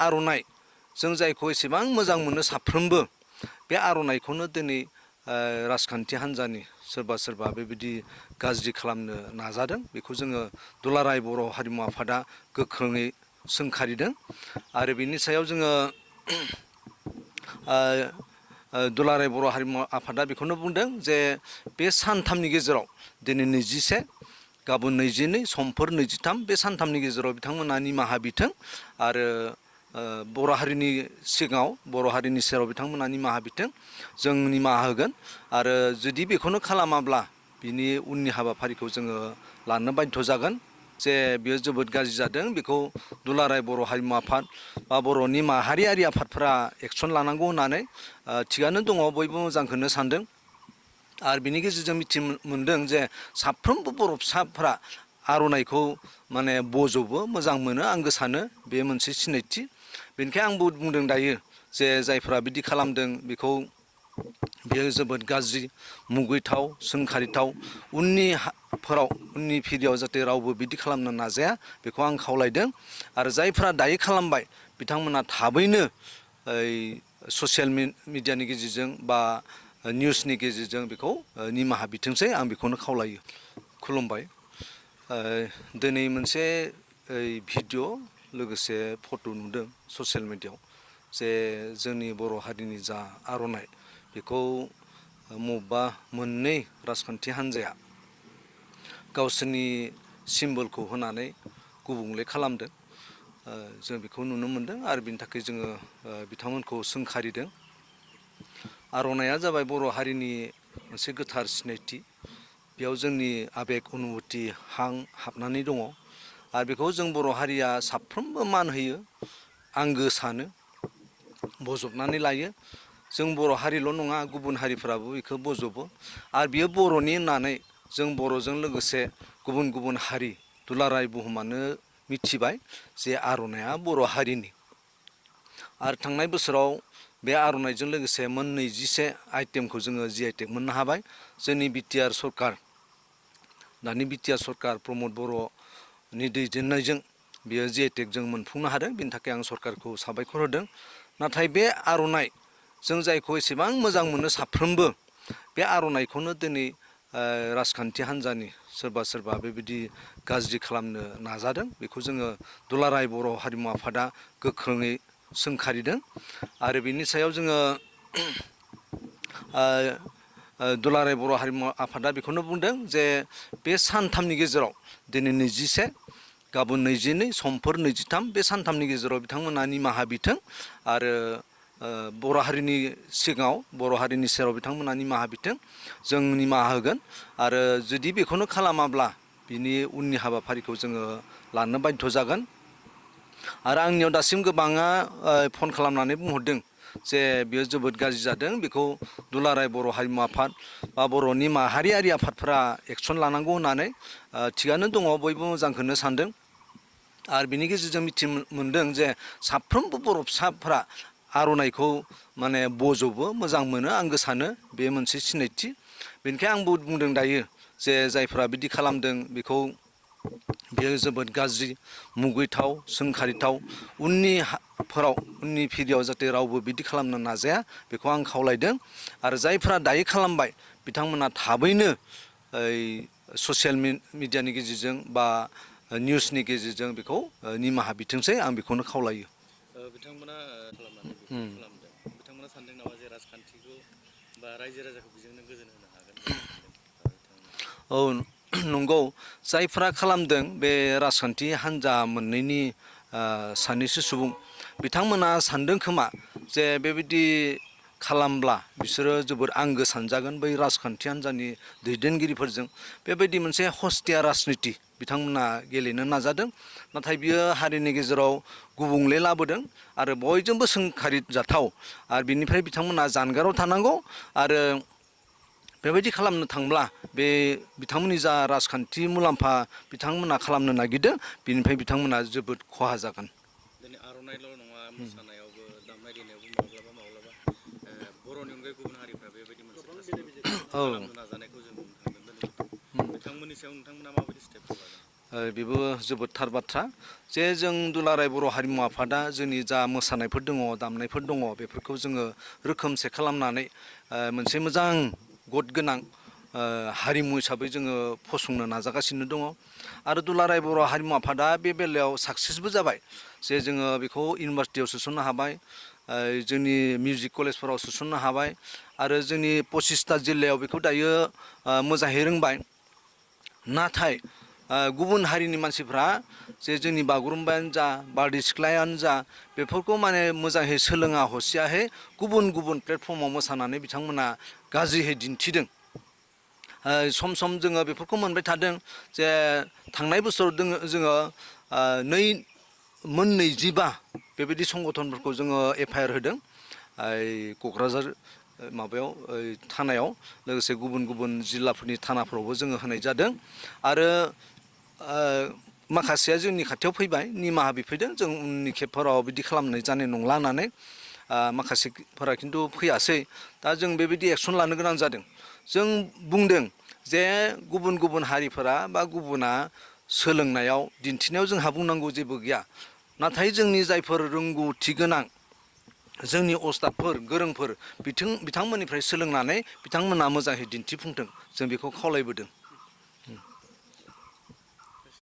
आर'नाइ जों जायखौ एसेबां मोजां मोनो साफ्रोमबो बे आर'नाइखौनो दिनै राजखान्थि हान्जानि सोरबा बेबायदि गाज्रि खालामनो नाजादों। बेखौ जोङो दुलाराय बर' हारिमु आफादा गोख्रोङै सोंखारिदों आरो बिनि सायाव जोङो दुलाराय बर' हारिमु आफादा बेखौनो बुंदों जे बे सानथामनि गेजेराव दिनै 21, गाबोन 22, समफोर 23 बे सानथामनि गेजेराव बिथांमोना निमाहा बिथों आरो बर' हारिनि सिगाङाव बर' हारिनि सेराव बिथांमोना निमाहा बिथों, जों निमाहा होगोन आरो जुदि बेखौनो खालामाब्ला बिनि उननि हाबाफारिखौ जोङो लानो बाध्य जागोन। जे बेयो जोबोद गाज्रि जादों, बेखौ दुलाराय बर' हारिमु आफाद बा बर'नि माहारियारि आफादफोरा एक्सन लानांगौ होननानै थिगानो दङ, बयबो मोजांखौनो सानदों आरो बिनि गेजेरजों मोनदों जे साफ्रोमबो बर' फिसाफ्रा आर'नाइखौ माने बजबो, मोजां मोनो, आंगो सानो, बे मोनसे सिनायथि। बेनिखायनो आंबो बुंदों दायो जे जायफ्रा बिदि खालामदों बेखौ बेयो जोबोद गाज्रि, मुगैथाव, सोंखारिथाव। उननि फिरियाव जाहाथे रावबो बिदि खालामनो नाजाया बेखौ आं खावलायदों आरो जायफ्रा दायो खालामबाय बिथांमोना थाबैनो ससियेल मिडियानि गेजेरजों बा निउसनि गेजेरजों बेखौ निमाहा बिथोंसै, आं बेखौनो खावलायो। खुलुमबाय। दिनै मोनसे भिडिअ' लोगोसे फट' नुदों ससियेल मिडियायाव जे जोंनि बर' हारिनि जा आर'नाइ बेखौ बबेबा मोननै राजखान्थि हान्जाया गावसोरनि सिम्बलखौ होनानै गुबुंले खालामदों। जों बेखौ नुनो मोनदों आरो बिनि थाखाय जोङो बिथांमोनखौ सोंखारिदों। आर'नाइया जाबाय बर' हारिनि मोनसे गोथार सिनायथि, बेयाव जोंनि आबेग अनुभुति हाबनानै दङ आरो बेखौ जों बर' हारिया साफ्रोमबो मान होयो, आंगो सानो, बजबनानै लायो। जों बर' हारिल' नङा, गुबुन हारिफ्राबो बेखौ बजबो आरो बियो बर'नि होननानै जों बर'जों लोगोसे गुबुन हारि दुलाराय बुहुमानो मिथिबाय जे आर'नाइया बर' हारिनि। आरो थांनाय बोसोराव बे आर'नाइजों लोगोसे 21 आइटेमखौ जोङो जि आइ टेग मोननो हाबाय। जोंनि बिटिआर सरकार, दानि बिटिआर सरकार प्रमद बर'नि दैदेननायजों बियो जि आइ टेग जों मोनफुंनो हादों, बेनि थाखाय आं सरकारखौ साबायखर होदों। नाथाय बे आर'नाइ जों जायखौ एसेबां मोजां मोनो साफ्रोमबो बे आर'नाइखौनो दिनै राजखान्थि हान्जानि सोरबा बेबायदि गाज्रि खालामनो नाजादों। बेखौ जोङो दुलाराय बर' हारिमु आफादा गोख्रोङै सोंखारिदों आरो बिनि सायाव जोङो दुलाराय बर' हारिमु आफादा बेखौनो बुंदों जे बे सानथामनि गेजेराव दिनै 21, गाबोन 22, समफोर 23 बे सानथामनि गेजेराव बिथांमोना निमाहा बिथों आरो बर' हारिनि सिगाङाव बर' हारिनि सेराव बिथांमोना निमाहा बिथों, जों निमाहा होगोन आरो जुदि बेखौनो खालामाब्ला बिनि उननि हाबाफारिखौ जोङो लानो बाध्य जागोन। आरो आंनियाव दासिम गोबाङा फन खालामनानै बुंहरदों जे बेयो जोबोद गाज्रि जादों, बेखौ दुलाराय बर' हारिमु आफाद बा बर'नि माहारियारि आफादफोरा एक्सन लानांगौ होननानै। थिगानो दङ, बयबो मोजांखौनो सानदों आरो बिनि गेजेरजों मोनदों जे साफ्रोमबो बर' फिसाफ्रा आर'नाइखौ माने बजबो, मोजां मोनो, आंगो सानो, बे मोनसे सिनायथि। बेनिखायनो आंबो बुंदों दायो जे जायफ्रा बिदि खालामदों बेखौ बेयो जोबोद गाज्रि, मुगैथाव, सोंखारिथाव। उननि फिरियाव जाहाथे रावबो बिदि खालामनो नाजाया बेखौ आं खावलायदों आरो जायफ्रा दायो खालामबाय बिथांमोना थाबैनो ससियेल मिडियानि गेजेरजों बा निउसनि गेजेरजों बेखौ निमाहा बिथोंसै, आं बेखौनो खावलायो। बिथांमोना खालामनानै बेखौ खालामदों, बिथांमोना सानदों नामा जे राजखान्थिखौ बा रायजो राजाखौ बेजोंनो गोजोन होनो हागोन होननानै सानदों बिथांमोना? औ नंगौ, जायफ्रा खालामदों बे राजखान्थि हान्जा मोननैनि सानैसो सुबुं बिथांमोना सानदों खोमा जे बेबायदि खालामब्ला बिसोरो जोबोद आंगो सानजागोन बै राजखान्थि हान्जानि दैदेनगिरिफोरजों। बेबायदि मोनसे हस्थिया राजनिति बिथांमोना गेलेनो नाजादों, नाथाय बियो हारिनि गेजेराव गुबुंले लाबोदों आरो बयजोंबो सोंखारिजाथाव आरो बिनिफ्राय बिथांमोना जानगाराव थानांगौ आरो बेबायदि खालामनो थांब्ला बे बिथांमोननि जा राजखान्थि मुलाम्फा बिथांमोना खालामनो नागिरदों, बिनिफ्राय बिथांमोना जोबोद खहा जागोन। दिनै आर'नाइल' नङा, मोसानायावबो दामनाय देनायावबो माब्लाबा बर'नि अनगायै गुबुन हारिफ्रा बेबायदि मोनसे थासारिखौ खालामनो नाजानायखौ जों नुनो थांदों। बिथांमोननि सायाव नोंथांमोना माबायदि स्टेपखौ लागोन? बेबो जोबोद थार बाथ्रा जे जों दुलाराय बर' हारिमु आफादा जोंनि जा मोसानायफोर दङ दामनायफोर दङ बेफोरखौ जोङो रोखोमसे खालामनानै मोनसे मोजां गद गोनां हारिमु हिसाबै जोङो फसंनो नाजागासिनो दङ आरो दुलाराय बर' हारिमु आफादा बे बेलायाव साक्सेसबो जाबाय जे जोङो बेखौ इउनिभार्सिटियाव सोसननो हाबाय जोंनि मिउजिक कलेजफोराव सोसननो हाबाय आरो जोंनि 25टा जिल्लायाव बेखौ दायो मोजाङै रोंबाय नाथाय गुबुन हारिनि मानसिफ्रा जे जोंनि बागुरुम्बायानो जा बारदै सिख्लायानो जा बेफोरखौ माने मोजाङै सोलोङा हसियाहै गुबुन गुबुन प्लेटफर्माव मोसानानै बिथांमोना गाज्रिहै दिन्थिदों सम सम जोङो बेफोरखौ मोनबाय थादों जे थांनाय बोसोराव जोङो मोन 25 बेबायदि संगठनफोरखौ जोङो एफआइआर होदों क'क्राझार माबायाव थानायाव लोगोसे गुबुन गुबुन जिल्लाफोरनि थानाफोरावबो जोङो होनाय जादों आरो माखासेया जोंनि खाथियाव फैबाय निमाहा बिफैदों जों उननि खेबफोराव बिदि खालामनाय जानाय नंला होननानै माखासेफोरा खिन्थु फैयासै दा जों बेबायदि एक्सन लानो गोनां जादों जों बुंदों जे गुबुन गुबुन हारिफोरा बा गुबुना सोलोंनायाव दिन्थिनायाव जोंहा बुंनांगौ जेबो गैया नाथाय जोंनि जायफोर रोंगौथि गोनां जोंनि अस्तादफोर गोरोंफोर बिथांमोननिफ्राय सोलोंनानै बिथांमोना मोजाङै दिन्थिफुंथों जों बेखौ खावलायबोदों